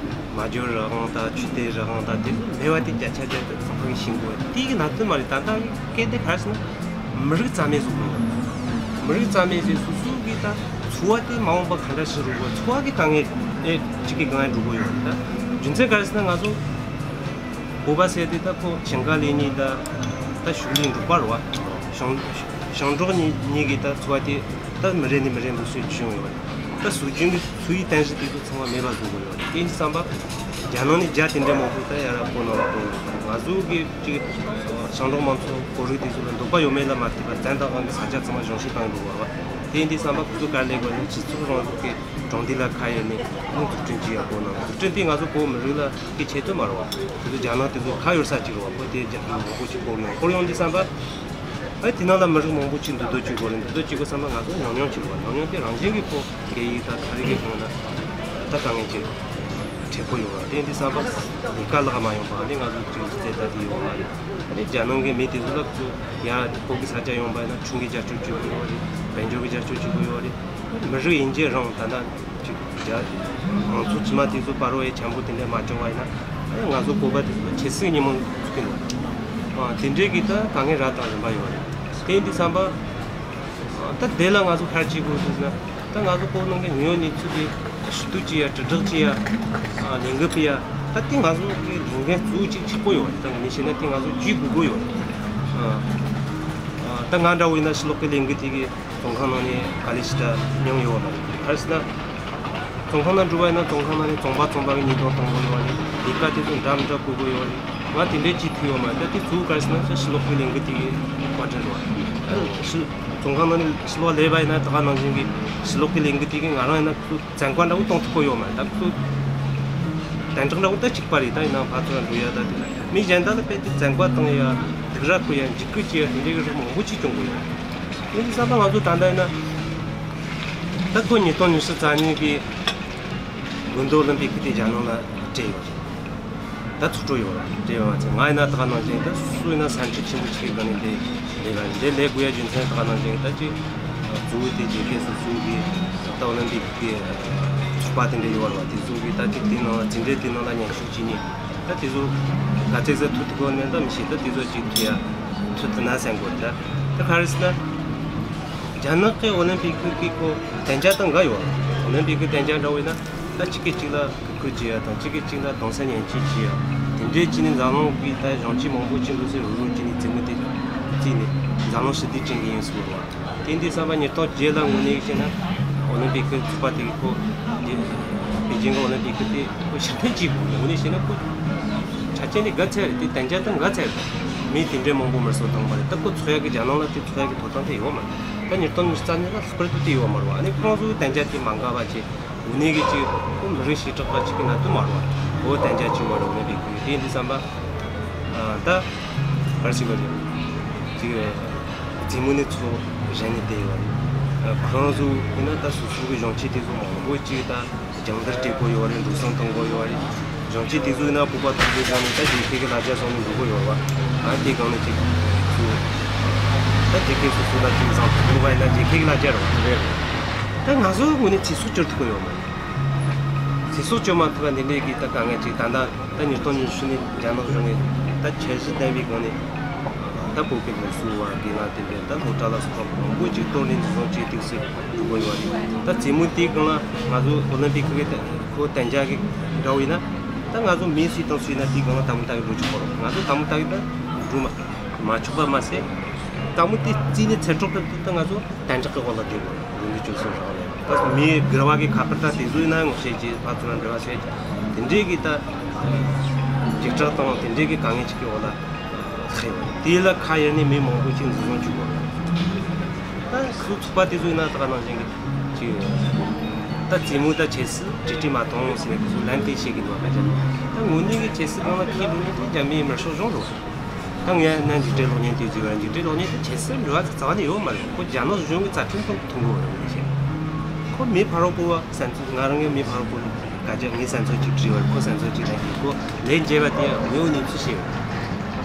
སྨྲ་བརྗོད་རང་དབང་དང་ཆོས་དད་རང་དབང་དང་དེ་མེད་པ་དེ་བརྒྱ་ཆ་བརྒྱ་དེ་ཚང་མ་གི་ཤེས་དགོས། དེ་གི་ནང་དོན་མ་རེད། ད་ལྟ་གི་སྐད་དེ་ག་རེ་ཟེར་ན་མི་རིགས་རྩ་མེད་བཟོ་དགོས། མི་རིགས་རྩ་མེད་ཟེར་སོ་སོ་གི་ད་འཚོ་བ་དེ་མ་འོངས་པ་ག་འདྲ་ཞིག་རུང་གོ་འཚོ་བ་གི་དཀའ་ངལ་ཨེ་གཅིག་གི་དཀའ་ངལ་འགྲོ་གི་ཡོད་རེད། ད་རྒྱུ་མཚན་ག་རེ་ཟེར་ན་ང་ཚོ་བོད་པ་ཟེར་དེ་ད་ཁོ་ཞིང་ཁ་ལས་ནི་ད་ད་ཕྱུགས་ལས་འབྲོག་པ་རེད་བ། ཞིང་ཞིང་འབྲོག་གཉིས་གཉིས་ཀྱི་ད་འཚོ་བ་དེ་ད་མི་རེ་ནས་མི་རེ་འདུག་སེ་བྱུང་ཡོད་རེད། ད་སྲོལ་རྒྱུན་གྱི་འཚོ་བའི་རྟེན་གཞི་དེ་ཚོ་ཚང་མ་མེད་པ་བཟོ་དགོས་ཡོད་རེད། དེ་ཡིན་བསམ་པ་རྒྱ་ནང་ནས་རྒྱ་དེ་འདྲ་མང་པོ་ད་ཡར་བོད་ནང་ལ་བོད་ནང་ང་ཚོ་གི་ཅིག་ཞིང་འབྲོག་མང་ཚོགས་བོད་རིགས་དེ་ཚོ་ལ་འདོད་པ་ཡོད་མེད་ལ་མ་ལྟོས་པར་བཙན་དབང་གི་ས་ཆ་ཚང་མ་གཞུང་བཞེས་བཏང་འགྲོ་བ་རེད་བ། དེ་ཡིན་དུས་བསམ་པ་ཁོ་ཚོ་ག་རེ་ལས་དགོས་ན་སྤྱི་ཚོགས་རིང་ལུགས་ཀྱི་གྲོང་སྡེ་ལ་ཁ་གཡར་ནས་ཨ་ནི་འཛུགས་སྐྲུན་བྱེད་ཡ། བོད་ནང་འཛུགས་སྐྲུན་དེ་ང་ཚོ་བོད་མི་རིགས་ལ་གི་ཆེད་དུ་མ་རེད་བ། དེ་ཚོ་རྒྱ་ནག་དེ་ཚོ་ཁ་གཡར་ས་ཅིག་རེད་བ། བོད་དེ་རྒྱ་ནག་མང་པོ་ཅིག་བསྐོར་ཡོང་བསྐོར་ཡོང་དུས་བསམ་པ་ ཨ་དེ་ནང་ལ་མི་རིགས་མང་པོ་ཅིག་འདུས་སྡོད་བྱེད་དགོས་རེད། འདུས་སྡོད་བྱེད་དགོས་བསམ་ན་ང་ཚོ་ཉམས་མྱོང་བྱེད་དགོས། ཉམས་མྱོང་དེ་རང་བཞིན་གྱིས་ཁོ་སྐད་ཡིག་དང་ཁ་རིག་གི་སྒང་ལ་ད་དཀའ་ངལ་ཅིག་འཕྲད་ཀྱི་ཡོད་རེད། དེ་འདི་བསམ་པ་ལས་ཀ་ལག་མ་ཡོང་བ་འདི་ང་ཚོ་ཅིག་རྩེ་ད་དེ་ཡོད་མ་རེད། ཨ་ནི་རྒྱ་ནང་གི་མི་དེ་ཚོ་ལ་ཚོ་ཡ་བོད་ཀྱི་ས་ཆ་ཡོང་པ་ཡིན་ན་ཁྲིམས་ཀྱི་རྒྱབ་སྐྱོར་བྱེད་དགོས་ཡོད་རེད། དཔལ་འབྱོར་གྱི་རྒྱབ་སྐྱོར་བྱེད་དགོས་ཡོད་རེད། མི་རིགས་ཡིན་གཅིག་རང་ད་ལྟ་ཅིག་རྒྱ་མང་ཚོགས་ཕྱི་མ་དེ་ཚོ་བར་བའི་འཆམ་པོ་དེ་འདྲ་མ་བྱུང་བ་ཡིན་ན་ཨ་ནི་ང་ཚོ་བོད་པ་དེ་ཚོ་ཇེ་སྲིད་ཉིན་མོ་ཚུགས་ཀྱི་འདུག་ཨ་དེ་འདྲའི་གི་ད་དཀའ་ངལ་རབ་དང་རིམ་པ་ཡོད་རེད། དེ་འདི་བསམ་པ། ད་དེ་ལ་ང་ཚོ་ག་རེ་བྱེད་དགོས་འདུག་ཟེར་ན། ད་ང་ཚོ་བོད་ནང་གི་དངོས་ཡོད་གནས་ཚུལ་དེ་ཞུ་གཏུག་བྱེད་ཡ། དྲིལ་བསྒྲགས་བྱེད་ཡ། ཨ་ལས་འགུལ་སྤེལ་ཡ། ད་དེ་ང་ཚོ་གི་ལས་འགན་གཙོ་བོ་གཅིག་ཆགས་ཀྱི་ཡོད་རེད། ད་ངོས་ནས་བཤད་ན་དེ་ང་ཚོ་བྱེད་དགོས་ཀྱི་ཡོད་རེད། ཨ་ཨ་ད་ང་འདྲ་བོ་ཡིན་ན་ཕྱི་ལོགས་ཀྱི་ལས་འགུལ་དེ་གི་བཙོན་ཁང་ནང་ནས་ག་ལེ་ཞིག་ད་མྱོང་ཡོད་མ་རེད། ག་རེ་ཟེར་ན། བཙོན་ཁང་ནང་འགྲོ་བ་ཡིན་ན་བཙོན་ཁང་ནང་ནས་བཙོན་པ་བཙོན་པ་གི་ཉེས་རྡུང་གཏོང་དགོས་ཡོད་རེད། ལས་ཀ་དེ་ཚོ་འདྲ་མི་འདྲ་བཀོད་དགོས་ཡོད་རེད། ང་དེ་འདྲའི་ཅིག་ཐུག་ཡོད་མ་རེད། ད་དེ་གཙོ་བོ་ག་རེ་ཟེར་ན་ད་ཕྱི་ལོགས་ཀྱི་ལས་འགུལ་དེ་གི་བཀའ་དྲིན་རེད་བ། ད་ཕྱི་བཙོན་ཁང་ནང་ནས་ཕྱི་ལོགས་སླེབས་པ་ཡིན་ན་ད་ག་ནང་བཞིན་གྱི་ཕྱི་ལོགས་ཀྱི་ལས་འགུལ་དེ་གི་ང་རང་ཡིན་ན་ཁོ་བཙན་བཀའ་འདྲ་བོ་གཏོང་ཐུབ་ཀྱི་ཡོད་མ་རེད། ད་ཁོ་དམ་དྲག་འདྲ་བོ་ད་གཅིག་པ་རེད། ད་ཡིན་ནའང་ཕར་ཚུར་འགྲོ་ཡ་ད་དེ་མི་གཞན་དག་ལ་དཔེ་དེ་བཙན་བཀའ་གཏོང་ཡ། སྡིགས་ར་བསྐུལ་ཡ། འཇིགས་སྐུལ་བྱེད་ཡ་དེ་འདྲའི་གི་རིགས་མང་པོ་ཅིག་བྱུང་གི་ཡོད་རེད། དེ་འདི་བསམ་པ་ང་ཚོ་ད་ལྟ་ཡིན་ན། ད་ཁོ་ཉིས་སྟོང་ཉི་ཤུ་རྩ་གཉིས་ཀྱི་དགུན་དུས་ཨོ་ལིམ་པིག་གི་དེ་རྒྱ་ནག་ལ་སྤྲད་ཡོད་རེད། ད་ཚུར་སྤྲོད་ཡོད་རེད། སྤྲད་ཡོད་མ་ཚད་ང་ཡིན་ན་ད་ག་ནང་བཞིན་ད་སུ་ཡིན་ན་སེམས་ཁྲལ་ཆེན་པོ་བྱེད་གི་ནས་འདི་ལས་ཀ་འདི་ལས་དགོས་ཡ་རྒྱུ་མཚན་ད་ག་ནང་བཞིན་ད་ཅི་གཙོ་བོ་དེ་རྒྱལ་ཁབ་སོ་སོ་གི་ད་ཨོ་ལིམ་པིག་གི་ཚོགས་པ་དེ་འདྲ་ཡོད་རེད་བ། དེ་ཚོ་གི་ད་ཅི་དེ་ནང་ལ་འཛིན་གྲྭ་དེ་ནང་ལ་མཉམ་ཞུགས་བྱེད་ནས་ད་དེ་ཚོ་ག་ཚད་ཚད་ཐུབ་ཐུབ་གོ་ནས་ད་མི་ཤེས། ད་དེ་ཚོ་ཅིག་ཐུབ་ཡ་ཐུབ་ཐུབ་ན་བསམ་གོ་རེད། ད་ད་ག་རེ་ཟེར་ན། རྒྱ་ནག་གི་ཨོ་ལིམ་པིག་གི་ཁོ་གཏན་འཇགས་དང་འགལ་ཡོད། ཨོ་ལིམ་པིག་གི་གཏན་འཇགས་འདྲ་བོ་ཡིན་ན་ད་གཅིག་གིས་གཅིག་ལ་གུས་བཀུར་བྱེད་ཡ་དང་གཅིག་གིས་གཅིག་ལ་གདུང་སེམས་མཉེན་ཆས་བྱེད་ཡ། དེ་འདྲའི་བྱས་ནས་འཛམ་གླིང་གི་ད་གཞོན་སྐྱེས་མང་པོ་ཅིག་འདུག་སེ་རུབ་རུབ་བྱས་ནས་རྩེད་མོ་དེ་རྩེས་ནས་འཛམ་གླིང་ཞི་བདེ་བསྐྲུན་གྱི་ཡིན་ཟེར་བ། དེ་འདི་བསམ་པ་ཉིས་སྟོང་བརྒྱད་ལ་དངོས་གནས་བཤད་ན་ཨོ་ལིམ་པིག་གི་ཚོགས་པ་དེ་གི་ཁོ་དེ་པེ་ཅིང་གི་ཨོ་ལིམ་པིག་གི་དེ་ཁོ་ཕྱིར་འཐེན་བྱེད་དགོས། དངོས་གནས་བཤད་ན་ཁོ་ཆ་རྐྱེན་དེ་འགལ་ཚར་རེད། དེ་གཏན་འཇགས་དང་འགལ་ཚར་རེད། མི་དེ་འདྲའི་མང་པོ་མི་གསོད་བཏང་བ་རེད། ད་ཁོ་ཚོགས་ཡག་གི་རྒྱ་ནག་ལ་དེ་ཚོགས་ཡག་གི་ཐོབ་ཐང་དེ་ཡོད་མ་རེད། ད་ཉིས་སྟོང་ཉི་ཤུ་རྩ་གཉིས་ལ་ལྷག་པར་དུ་དེ་ཡོད་མ་རེད་བ། ཨ་ནི་ཁོང་ཚོའི་གཏན་འཇགས་དེ་མ་འགལ་བ་བྱས། དངོས་གནས་ཀྱི་ཅིག་ཁོ་མི་རིགས་ཞེ་དྲག་པ་ཅིག་གི་ནང་དུ་མ་རེད་བ། ཁོ་གཏན་འཇགས་ཅིག་མ་རེད། དངོས་གནས་པའི་ཁོའི་དེ་འདི་བསམ་པ། ཨ་ད་ག་རེ་ཟེར་དགོས་རེད། ཅིག་རྩེད་མོ་ནི་ཚོ་གཞན་ནས་བསྡད་ཡོད་རེད། ཁོ་རང་ཚོ་ཡིན་ན་ད་སོ་སོ་གི་གཞོན་སྐྱེས་དེ་ཚོ་མང་པོ་ཅིག་ད་སྦྱོང་བརྡར་སྤྲད་དགོས་ཡོད་རེད། འགྲོ་སོང་གཏོང་དགོས་ཡོད་རེད། གཞོན་སྐྱེས་དེ་ཚོ་ཡིན་ན་བོད་པ་དང་པོའི་སྒང་ནས་ད་རྒྱལ་ཁབ་ཀྱི་ལ་རྒྱ་བཟུང་ནས་འགྲོ་དགོས་ཡོད་རེད་བ། ཨ་དེ་སྒང་ནས་ཅིག་ཚོ་ད་རྒྱལ་ཁབ་སོ་སོ་ལ་ཅིག་བཟང་ཕོད་ཡོང་བ་ཡིན་ན་རྒྱལ་ཁབ་ཀྱི་ལ་རྒྱ་རེད་བ། རེད། ད་ང་ཚོ་ངོས་ནས་ཚེ་སྲོག་སྐྱོབ་ཐུབ་ཀྱི་ཡོད་མ་རེད། ཚེ་སྲོག་སྐྱོབ་མ་ཐུབ་པ་འདི་འདྲའི་གི་ད་དཀའ་ངལ་ཅིག་ད་ལྟ་ད་ཉིས་སྟོང་ཉི་ཤུ་ནས་རྒྱ་ནག་གཞུང་ནས་ད་འཆར་གཞི་བཏིང་བའི་སྒང་ནས་ད་བོད་ཀྱི་སློབ་གསོ་བ་དགེ་ལགས་དེ་འདྲའི་ད་སློབ་གྲྭ་ལ་སོགས་པ་མང་པོ་ཅིག་གཏོར་ནས་འཛིན་བཟུང་བྱས་ཏེ་སུ་འགྲོ་གི་ཡོད་རེད། ད་རྩེད་མོ་དེའི་སྒང་ལ་ང་ཚོ་ཨོ་ལིམ་པིག་གི་ཁོ་གཏན་འཇགས་ཀྱི་འདྲ་བོ་ཡིན་ན་ད་ང་ཚོ་མི་སུས་དང་སུས་ན་དེའི་སྒང་ལ་ད་མུ་ད་གི་འགྲོ་ཆོག་གི་རེད། ང་ཚོ་ད་མུ་ད་གི་ད་འགྲོ་མ་མ་ཆོག་པ་མ་ཟད་ད་མུ་དེ་རྩིས་ནས་ཚེ་སྲོག་ཏུ་ད་ང་ཚོ། གཏན་འཇགས་ཀྱི་འོག་ལ་བསྡད་དགོས་རེད། རེ་འདུན་བཅོལ་སོང་རང་རེད། ད་མི་སྒེར་བ་གི་ཁ་པར་ད་དེ་ཚོ་ཡིན་ན་ངོ་ཤེས་ཀྱི་ཕར་ཚུར་ལ་འབྲེལ་བ་བྱས་དེ་འདྲའི་གི་ད་འཇིགས་སྐྲག་དང་དེ་འདྲའི་གི་དཀའ་ངལ་ཅིག་གི་འོག་ལ་ལྷག་ཡོད་རེད། དེ་ལ་ཁ་གཡར་ནས་མི་མང་པོ་ཅིག་འཛིན་བཟུང་བྱེད་དགོས་རེད། ད་ཁོ་ཚོགས་པ་དེ་ཚོ་ཡིན་ན་ད་ག་ནང་བཞིན་གི་ཅིག་ད་རྩེད་མོ་ད་བྱེད་སྲིད་གྲ་སྒྲིག་མ་གཏོང་ཟེར་ནས་ཁོ་ཚོ་ལན་དེ་བཤད་གི་འདུག་བ། ཁ་ཅིག་ད་དངོས་གནས་གི་བྱེད་སྲིད་སྒང་ལ་ཁས་ལེན་ནས་དེ་རྒྱ་མིའི་དམར་ཤོག་གཞུང་རེད། ད་ངས་ནས་འཇིགས་བྲལ་གློག་བརྙན་དེ་བརྗོད་པ་འཇིགས་བྲལ་གློག་བརྙན་དེ་ཁྱད་གསོད་འགྲོ་བ་ཚ་ཚ་བ་ནས་ཡོད་མ་རེད། ཁོ་རྒྱ་ནག་གཞུང་གི་རྩ་ཁྲིམས་དང་མཐུན་དགོས་རེད་ངས་བཤད། ཁོ་མི་ཕ་རོལ་པོ་བ་སེམས་ཚོར་ང་རང་གི་མི་ཕ་རོལ་པོ་སྐད་ཆ་ངའི་སེམས་ཚོར་ཅིག་བྲིས་པ་རེད། ཁོ་སེམས་ཚོར་ཅིག་ལེན་གྱི་ཁོ་ལས་འཇལ་བ་དེ་དངོས་པོ་གནས་ཚུལ་བཤད་ཡོད།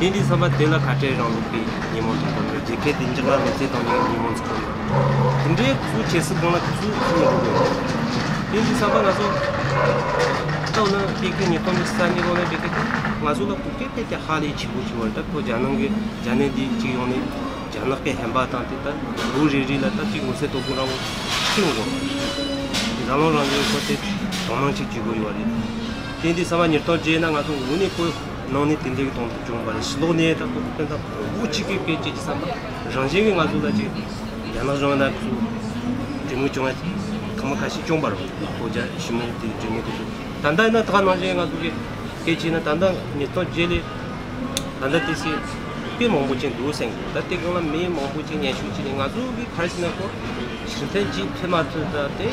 དེ་འདི་བསམ་པ་དེ་ལ་ཁ་བྲལ་རིང་ལུགས་པའི་ཉིན་མོ་དང་པོ་རེད། རྒྱལ་ཁབ་བདེ་འཇགས་ལ་ལུས་རྩལ་གཏོང་ནས་ཉིན་མོ་ཚོ་ཁོ་ཡོད། དེ་འདྲའི་ཚུལ་ཁྱད་གསོད་གང་ལ་ཚུལ་ཁྱད་གསོད་འགྲོ་དགོས། དེ་འདི་བསམ་པ་ང་ཚོ་ད་འོ་ན་དེ་གི་ཉིས་སྟོང་ཉི་ཤུ་རྩ་གཉིས་ལོ་ནས་དེ་གི་ང་ཚོ་ལ་གུ་གེ་དེ་དེ་ཧ་ལས་ཆེན་པོ་ཆེ་བ་རེད། ད་ཁོ་རྒྱ་ནང་གི་རྒྱ་ནས་འདི་གཅིག་ཡོང་ནས་རྒྱ་ནག་གི་ཧན་པ་དང་དེ་ལྟར་ལོ་རེ་རེ་ལ་ད་གཅིག་ངོ་ཚ་དོ་དགོང་རང་བོ་ཤི་འགྲོ། འཛམ་གླིང་རང་བཞིན་ཁོ་དེ་དོ་སྣང་ཅིག་བྱེད་དགོས་ཡོད་རེད། དེ་འདི་བསམ་པ་ཉིས་སྟོང་བརྒྱད་ན་ང་ཚོ་ངོ་ནས་ཁོ་ནང་ནས་དེ་འདྲའི་གི་དོན་དུ་བྱུང་བ་རེད། ཕྱི་ལོགས་ནས་ད་ཁོ་དོན་དག་ཁོ་བོ་གཅིག་གི་སྐད་ཅིག་གི་བསམ་པ་རང་བཞིན་གི་ང་ཚོ་ལ་ཅིག་རྒྱ་ནག་གཞུང་ན་ཁོ་གྲོས་མོལ་བྱུང་བ་ཐེངས་མ་ཁ་ཤས་བྱུང་བ་རེད། ཁོ་རྒྱ་ཞི་མོལ་དེ་གྲོས་མོལ་དེ་ཚོ་ད་ལྟ་ཡིན་ན་ད་ག་ནང་བཞིན་ང་ཚོ་གི་སྐད་ཅིག་ན་ད་ལྟ་ཉིས་སྟོང་བརྒྱད་ལས། ད་ལྟ་དེ་སྲིད་དཔེ་མང་པོ་ཅིག་འདུག་སེང་གོ། ད་དེ་གང་ལ་མི་མང་པོ་ཅིག་ཉན་ཤུགས་ཅིག་ནས་ང་ཚོ་གི་ག་རེ་ཟེར་ན་ཁོ་ཕྱིར་འཐེན་ཅིག་ཕེབས་མ་ཐུབ། ད་དེ་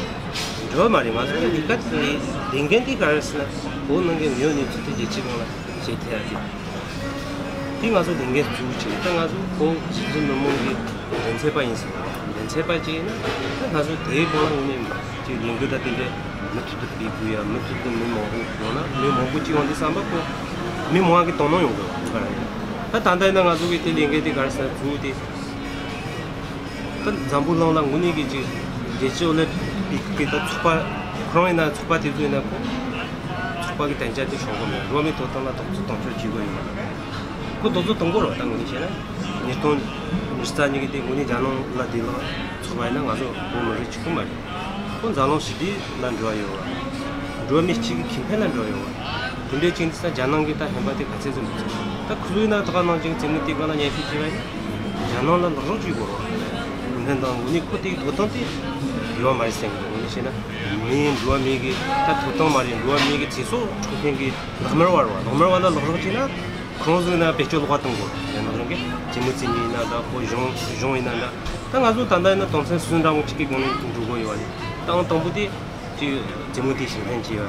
འགྲོ་མ་རེད། ང་ཚོ་གི་ལས་ཀ་དེ་ལས་འགན་དེ་ག་རེ་ཟེར་ན་བོད་ནང་གི་མི་ཡོད་ནས་ཚུལ་དེ་རྒྱལ་སྤྱི་གང་ལ་བྱེད་ཐུབ་ཡ་དེ། དེ་ང་ཚོ་ལས་འགན་བཙུགས་བྱས། ད་ང་ཚོ་ཁོ་སྤྱི་ཚོགས་མི་མང་གི་མགྲིན་ཚབ་པ་ཡིན་ཟེར་བ། མགྲིན་ཚབ་པ་ཅིག་ཡིན་ན། ད་ང་ཚོ་དེའི་སྒང་ལ་ངོས་ནས་ཅིག་ལས་འགུལ་ད་དེ་འདྲའི་མུ་མཐུད་དུ་སྤེལ་དགོས་ཡ། མུ་མཐུད་དུ་མི་མང་པོ་ཡོང་ན། མི་མང་པོ་ཅིག་ཡོང་དུས་ཙམ་པ་ཁོ་མི་མང་གི་དོ་སྣང་ཡོང་དགོས་པ་ག་རེ་ཡིན། ད་ད་ལྟ་ཡིན་ན་ང་ཚོ་གི་དེ་ལས་འགུལ་དེ་ག་རེ་ཟེར་བཙུགས་དེ། ད་འཛམ་བུ་གླིང་ལ་དངོས་གནས་ཀྱི་ཅིག་རྒྱལ་སྤྱི་ཨོ་ལིམ་པིག་གི་ད་ཚོགས་པ་ཁོ་རང་ཡིན་ན། ཚོགས་པ་དེ་ཚོ་ཡིན་ན་ཁོ་ཚོགས་པ་གི་དན་རྒྱ་དེ་ཤོང་གི་མེད། འགྲོ་བ་མིའི་ཐོབ་ཐང་ལ་རྡོག་རྫིས་གཏོང་ཕྱོགས་བྱེད་དགོས་ཡོད་མ་རེད། ཁོ་རྡོག་རྫིས་གཏོང་དགོས་རེད། ད་དངོས་གནས་བཤད་ན་ཉིས་སྟོང་ཉི་ཤུ་རྩ་གཉིས་ཀྱི་དེ་དངོས་གནས་རྒྱ་ནག་ལ་བདེ་བླག་ཚོགས་པ་ཡིན་ན་ང་ཚོ་བོད་མི་རིགས་གཅིག་པུ་མ་རེད། ཁོ་འཛམ་གླིང་ཞི་བདེ་ལ་འབྲེལ་བ་ཡོད་པ། འགྲོ་བ་མི་གཅིག་གི་ཁེ་ཕན་ལ་འབྲེལ་བ་ཡོད་པ། དེ་འདྲའི་ཅིག་འདི་ས་རྒྱ་ནག་གི་ད་ཧན་པ་དེ་ག་ཚད་ཙམ་མི་ཚོད། ད་ཁོ་ཚོ་ཡིན་ན་ད་ག་ནང་བཞིན་རྩེད་མོ་དེ་ག་ལ་སྙན་ཞུ་བྱས་པ་ཡིན། རྒྱ་ནག་ལ་ལག་རོགས་བྱེད་དགོས་རེད། གུང་ཁྲན་ཏང་དངོས་གནས་ཁོ་དེ་གི་ཐོབ་ཐང་དེ་ཡོད་མ་རེད་བསམ་གི་འདུག་དངོས་གནས་བཤད་ན། མི་འགྲོ་བ་མི་གི་ད་ཐོབ་ཐང་མ་རེད། འགྲོ་བ་མི་གི་ཚེ་སྲོག་འཕྲོག་མཁན་གི་ལག་དམར་བ་རེད་བ། ལག་དམར་བ་ལ་ལག་རོགས་བྱས་ན། ཁོང་ཚོ་ན་བེད་སྤྱོད་ལོག་པ་གཏོང་དགོས་རེད། ཡང་ན་རང་གི་རྩེད་མོ་རྩེ་མཁན་ཡིན་ན་འདྲ། ཁོ་གཞུང་གཞུང་ཡིན་ན་འདྲ། ད་ང་ཚོ་ད་ལྟ་ཡིན་ན་དོན་ཚན་གསུམ་འདྲ་བོ་གཅིག་གི་སྒང་ནས་འགྲོ་དགོས་ཡོད་རེད། ད་ཨང་དང་པོ་དེ་ཅིག་རྩེད་མོ་དེ་གཞི་ལྷན་བྱས་པ།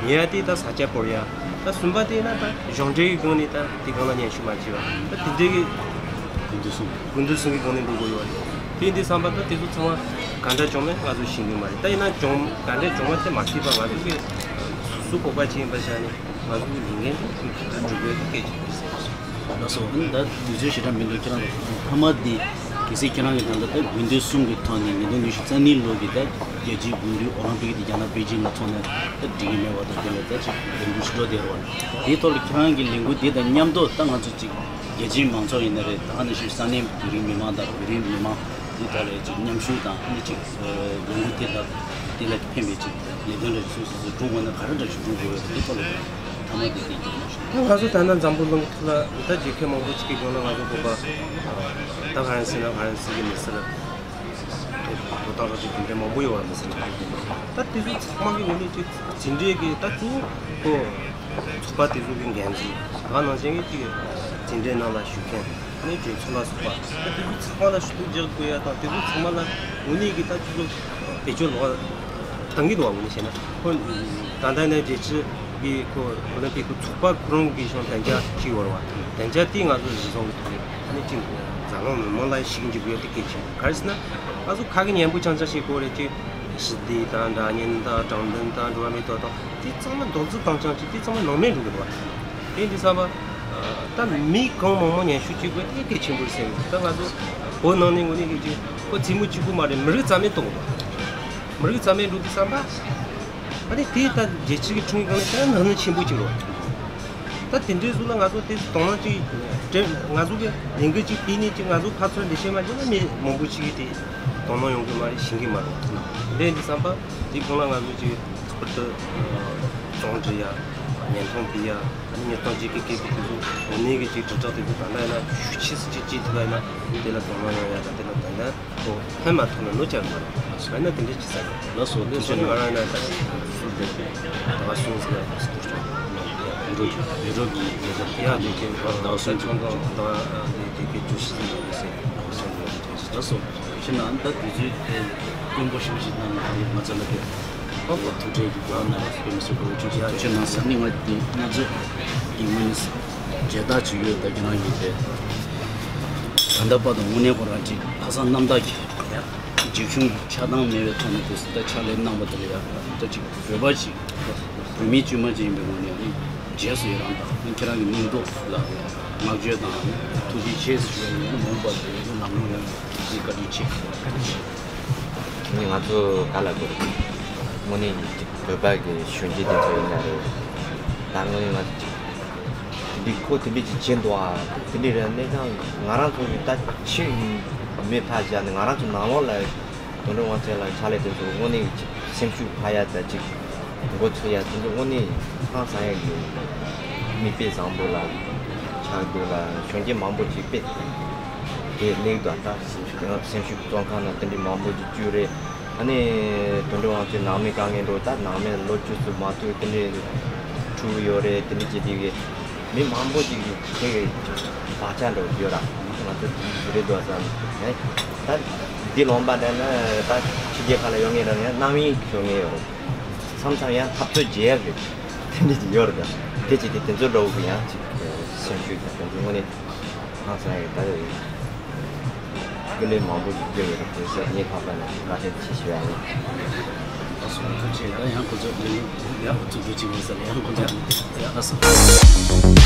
གཉིས་པ་དེ་ད་ས་ཆ་སྤོར་ཡ། ད་གསུམ་པ་དེ་ཡིན་ན་ད་གཞུང་འབྲེལ་གྱི་སྒང་ནས་ད་དེ་སྒང་ལ་སྙན་ཞུ་མ་བྱས་པ། ད་དེ་འདྲའི་གི་དགུན་དུས་གསུམ། དགུན་དུས་གསུམ་གྱི་སྒང་ནས་འགྲོ་དགོས་ཡོད་རེད། དེ་ཡིན་དུས་ཙམ་པ་ད་དེ་ཚོ་ཚང་མ་ག་འདྲ་བྱུང་མེད་ང་ཚོ་ཤེས་ཀྱི་མ་རེད། ད་ཡིན་ན་བྱུང་ག་འདྲ་བྱུང་མ་དེ་མ་ཤེས་པ། ང་ཚོ་གི་སོ་སོ་བོད་པ་ཅིག་ཡིན་པ་ཆ་ནས། ང་ཚོ་གི་ལས་འགན་དེ་ཁྱོན་ཐུབ་ཐུབ་སྒྲུབ་དགོས་དེ་གལ་ཆེན་པོ་རེད་བསམ་སོང་། ལགས་སོ། ཨ་ནི་ད་དུས་ཚོད་ཞེ་དྲག་མི་འདུག་ཁྱེད་རང་ལ་མཐའ་མ་འདི་གལ་སྲིད་ཁྱེད་རང་གི་ད་ལྟ་ད་དགུན་དུས་གསུམ་གྱི་ཐོག་ནས་ཉིས་སྟོང་ཉི་ཤུ་རྩ་གཉིས་ལོ་གི་ད་རྒྱལ་སྤྱིའི་དགུན་དུས་ཨོ་ལིམ་པིག་དེ་རྒྱ་ནག་པེ་ཅིང་ལ་ཚོགས་ན་ད་འགྲིག་གི་མེད་པ་དང་། དེ་ལ་ད་ཅིག་ལས་འགུལ་ཞིག་འགྲོ་བསྡད་ཡོད་རེད་བ། དེའི་ཐོག་ལ་ཁྱེད་རང་གི་ལས་འགུལ་དེ་དང་མཉམ་དུ་ད་ང་ཚོ་ཅིག་རྒྱལ་སྤྱིའི་མང་ཚོགས་ཡིན་ན་རེད། ད་ག་ནང་བཞིན་ས་གནས་བོད་རིགས་མི་མང་དང་བོད་རིགས་མི་མང་། འདི་ལྟར་ཅིག་མཉམ་ཞུགས་དང་། ཨ་ནི་ཅིག་ལས་འགུལ་དེ་དང་དེ་ལ་ཕན་པའི་ཅིག་ལས་དོན་འདྲ་ཞིག་སོ་སོ་སོ་སྒྲུབ་དགོས་ན་ག་རེ་འདྲ་ཞིག་སྒྲུབ་དགོས་ཡོད་དེ་ཐོག་ལ་ཐ་མ་དེ་དེ་ཅིག་གནང་ཞིག་ད་ང་ཚོ་ད་ལྟ་འཛམ་བུ་གླིང་ཐོག་ལ་ད་རྒྱལ་ཁབ་མང་པོ་ཅིག་གི་སྒང་ལ་ང་ཚོ་བོད་པ་ད་ཧྥ་རན་སི་ན་ཧྥ་རན་སི་གི་མི་སེར། ཐོབ་ཐང་རག་ཅིག་དེ་འདྲ་མང་པོ་ཡོད་པ་མི་སེར་ཅིག་ད་དེ་ཚོ་ཚང་མ་གི་ངོས་ནས་ཅིག་དེ་འདྲའི་གི་ད་གཙོ་བོ་ཁོ། ཚོགས་པ་དེ་ཚོ་གི་འགན་འཛིན་དེ་ག་ནང་བཞིན་གྱི་ཅིག་འཛིན་གྲྭའི་ནང་ལ་ཞུགས་མཁན་ནས་གྲོས་ཚོགས་ལ་སོགས་པ། ད་དེ་ཚོ་ཚང་མ་ལ་ཞུ་གཏུག་རྒྱག་དགོས་ཡ་དང་། དེ་ཚོ་ཚང་མ་ལ་དངོས་གནས་ཀྱི་ད་ཅི་ཚོ་བེད་སྤྱོད་ལོག་བཏང་གི་འདུག་བ། དངོས་གནས་བཤད་ན་ཁོ་ད་ལྟ་ནས་རྒྱལ་སྤྱི་གི་ཁོ་ཨོ་ལིམ་པིག་གི་ཚོགས་པ་ཁོ་རང་གི་ཤོང་དན་རྒྱ་ཅིག་ཡོད་རེད་བ། དན་རྒྱ་དེ་ང་ཚོ་གཞི་བཟུང་གི་ཐོག་ནས་ཨ་ནི་ཅིག་འཛམ་གླིང་མི་མང་ལ་ཤེས་ཀྱི་འཇུག་ཡ་དེ་གལ་ཆེ། ག་རེ་ཟེར་ན་ང་ཚོ་ཁ་གི་སྙན་པོ་རྐྱང་རྐྱང་བཤད་དགོས་རེད། ཅིག་ཞི་བདེ་དང་འདྲ་མཉམ་དང་དྲང་བདེན་དང་འགྲོ་བ་མིའི་ཐོབ་ཐང་། དེ་ཚང་མ་རྡོག་རྫིས་བཏང་རྐྱང་ཅིག་དེ་ཚང་མ་ནང་མེད་འགྲོ་གི་འདུག་བ། དེ་འདི་ཚང་མ་ད་མི་གང་མང་མང་སྙན་ཞུ་བྱེད་དགོས་དེ་གལ་ཆེན་པོ་རེད་བསམ་གི་འདུག་ད་ང་ཚོ་བོད་ནང་ནས་དངོས་གནས་ཀྱི་ཅིག་ཁོ་རྩེད་མོ་གཅིག་པུ་མ་རེད། མི་རིགས་རྩ་མེད་གཏོང་དགོས། མི་རིགས་རྩ་མེད་འགྲོ་དུས་ཙམ་པ་ཨ་ནི་དེ་ད་རྒྱལ་སྤྱི་གི་ཁྲིམས་སྒང་ནས་བཤད་ན་ནག་ཉེས་ཆེན་པོ་གཅིག་རེད། ད་དེ་འདྲའི་བཟོ་ལ་ང་ཚོ་དེ་དོ་སྣང་ཅིག་སྤྲད། ང་ཚོ་གི་ལས་འགུལ་ཅིག་སྤེལ་ནས་ཅིག་ང་ཚོ་ཕར་ཚུར་འགྲེལ་བཤད་མ་བྱས་ན་མི་མང་པོ་ཅིག་གིས་དེ་དོ་སྣང་ཡོང་གི་མ་རེད། ཤེས་ཀྱི་མ་རེད། དེ་འདྲའི་བསམ་པ་དེ་སྒང་ལ་ང་ཚོ་ཅིག་ལྷག་པར་དུ་ཨ་ཅོང་འབྲི་ཡ། བརྙན་ཐུང་འབྲི་ཡ། ཨ་ནི་ཉིས་སྟོང་བརྒྱད་ཀྱི་སྐད་ཀྱི་དེ་ཚོ་དངོས་གནས་ཀྱི་ཅིག་དྲིལ་བསྒྲགས་དེ་ཚོ་ད་ལྟ་ཡིན་ན་ཤུགས་ཆེ་སུ་ཅིག་བྱེད་ཐུབ་པ་ཡིན་ན་དེ་ལ་དོ་སྣང་ཡོང་ཡ་དང་། དེ་ལ་ཏན་ཏན་ཁོ་ཕན་མ་ཐོགས་ན་གནོད་བསྐྱལ་མ་རེད། ང་ཡིན་ན་དེ་འདྲ་བྱེད་ས་རེད། ལགས་སོ། འདི་ཐུགས་རྗེ་སོང་ང་རང་ཡིན་ན་ད་སུ་དེ་ད་ག་སོང་ཟེར་ན་སུ་དེ་ཆོག་ཡོད་རོགས་ཀྱི་ཡོད་རོགས་ཀྱི་ཡོད་རོགས་ཀྱི་ཡ་ཡོད་ཀྱི་ད་ག་སོང་ཚོང་ཁང་ད་ག་དེ་དེ་གི་ཇུས་ཤིག་ཡོད་ཟེར་ད་ག་སོང་ཡོད་རོགས་ཀྱི། ལགས་སོ། ཕྱིན་ན་ད་དུས་ཚོད་དེ་དཀོན་པོ་ཞེ་པོ་ཞིག་གནང་ནས་ང་ཚོ་ལ་དེ་ཐུགས་ཁྲལ་གྱི་གོ་བ་གནང་བ་དཔེ་མི་སྲིད་གོ་བ་ཆེན་པོ་ཞིག་ཐུགས་རྗེ་གནང་ཟེར་ནས། ང་དེ་ང་ཚོ་གི་ངོས་ནས་མཇལ་དར་ཅིག་ཡོད། ད་ཁྱེད་རང་གིས་དེ་ད་ལྟ་བར་དུ་དངོས་གནས་ཁོ་རང་ཅིག་ལྷག་བསམ་རྣམ་དག་གིས་ཡང་འཇིགས་ཞུམ་ཆགས་སྡང་མེད་པའི་ཐོག་ནས་དེ་ད་ཕྱག་ལས་གནང་བ་དེ་ལ་ཡང་ད་ཅིག་བོད་པ་ཅིག་བོད་མི་དཀྱུས་མ་ཅིག་ཡིན་པའི་ངོས་ནས་ནི་རྗེས་སུ་ཡི་རང་དང་། ཁྱེད་རང་གི་སྙིང་སྟོབས་ལ་བསྔགས་བརྗོད་དང་ཐུགས་རྗེ་ཆེ་ཞུ་བ་ཡིན། མ་འོངས་པར་དུ་ཡང་ནམ་ཡང་ཡང་ཞིག་བཀའ་དྲིན་ཆེ། ནི་ང་ཚོ་ག་ལ་དགོས་རེད། དངོས་གནས་ཀྱི་བོད་པ་གི་གཞོན་སྐྱེས་དེ་ཚོ་ཡིན་ན་རེད། ད་དངོས་གནས་ང་ཚོ་ཅིག་དེ་འདྲའི་ཁོ་དེ་འདྲའི་ཅིག་བྱེད་འདུག་ཨ། དེ་འདྲའི་རེད། གནས་སྟངས་ང་རང་ཚོ་གི་ད་ཕྱི་མི་ཕར་བཞག་ནས་ང་རང་ཚོ་ནང་ལོགས་ལ་དོན་གྲུབ་དབང་ཆེན་ལགས་ཕྱག་ལས་དེ་ཚོ་དངོས་གནས་ཀྱི་ཅིག་སེམས་ཤུགས་འཕར་ཡ་ད་ཅིག་འགོ་ཚུགས་ཡ་དེ་ཚོ་དངོས་གནས་ཧང་སང་ཡ་གི་མིག་དཔེ་བཟང་པོ་ལ་ཆགས་འདུག་ལ། གཞོན་སྐྱེས་མང་པོ་ཅིག་དཔེ་དེ་སླེབས་འདུག་ད་སེམས་ཤུགས་སེམས་ཤུགས་བཙོན་ཁང་ནང་དེ་འདྲའི་མང་པོ་ཅིག་བཅུག་རེད། ཨ་ནི་དོན་གྲུབ་དབང་ཆེན་ནང་མི་དཀའ་ངལ་འགྲོ། ད་ནང་མི་ལོ་བཅུ་ཙམ་མ་ཐུག་དེ་འདྲའི་འཁྲུག་ཡོད་རེད། དེ་འདྲ་ཅིག་དེ་གི་མི་མང་པོ་ཅིག་དེ་གི་བག་ཆགས་འགྲོ་ཡོད་ར། ང་ཚོ་དེ་འདྲ་རེད་འདུག་བསམ། ད་འདི་ལོན་པ་འདྲ་ན་ད་ཕྱི་རྒྱལ་ཁག་ལ་ཡོད་མཁན་རང་ཡང་རྣམ་གཡེང་ཡོད་མཁན་ཡོད་རེད། མཚམས་མཚམས་ཡང་འཐབ་རྩོད་བྱེད་ཡ་རེད། དེ་འདྲ་ཅིག་ཡོད་རེད། ད་དེ་ཅིག་དེ་དེ་ཚོ་འདྲ་བོ་གི་ཡང་ཅིག་སེམས་ཤུགས་དང་དེ་ཚོ་དངོས་གནས། ཁང་ས་ཡི་ད་ཡོད་ཡིན། སྐུ་ལས་མང་པོ་ཞིག་བསྐྱོན་ཡོད་པ་དེ་ཚོ་ངས་ཁ་པར་ནས་བཀའ་དྲིན་ཆེ་ཞུ་ཡ་ཡིན། ད་སོང་ཐུགས་རྗེ་ཆེ། ད་ཡང་ཁོ་ཚོ་ལས་ཡག་པོ་ཚུགས་རྒྱུ་ཅིག་ཡོད་ས་ལ་ཡང་ཁོ་ཚོ་ཡག་ལ་སོང་།